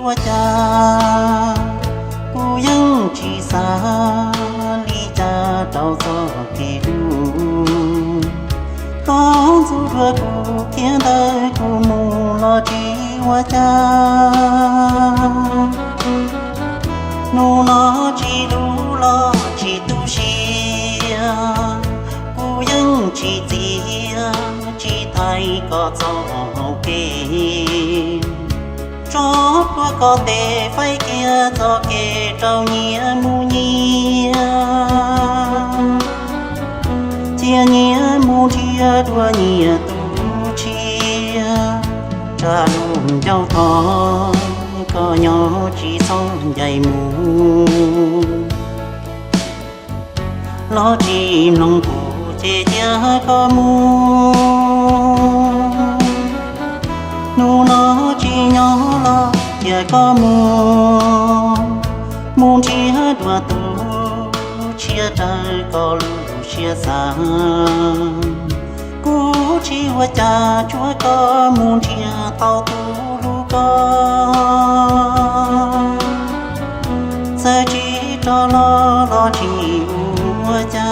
Ua cas kuv yeej tsis xav li cas rau txoj kev hlub. Koj ntxub dua kuv thiab ntawm kuv mus los tsis ua cas. Hnub no tsis hlub los tsis tu siab, kuv yeej tsis txiav tsis thaiv koj txoj hau kev. Tso plhuav koj tes faib kiag txoj kev rau nyias mus nyias, cia nyias mus nrhiav dua nyias tus tshiab. Tsa lub ncauj thov koj nyob tsis txhob ncaim mus. Los tsis mloog kuv ces cia koj mus. Hnub no tsis nyob los cia koj mus, mus nrhiav dua tus tshiab raws koj lub siab xav. Kuv tsis ua cas tsuav koj mus nrhiav tau tus hlub koj. Txawm tsis rov los los tsis ua cas.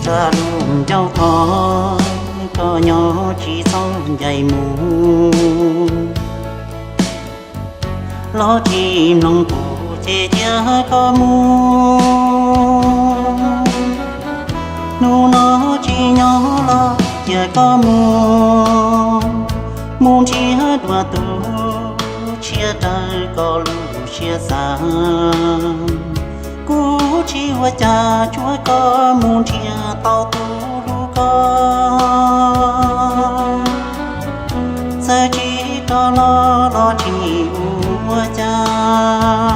Tsa lub ncauj thov koj nyob tsis txhob ncaim mus. Los tsis mloog kuv ces cia koj mus. Hnub no tsis nyob los cia koj mus, mus nrhiav dua tus tshiab raws koj lub siab xav. Kuv tsis ua cas tsuav koj mus nrhiav tau tus hlub koj. Txawm tsis rov los los tsis ua cas.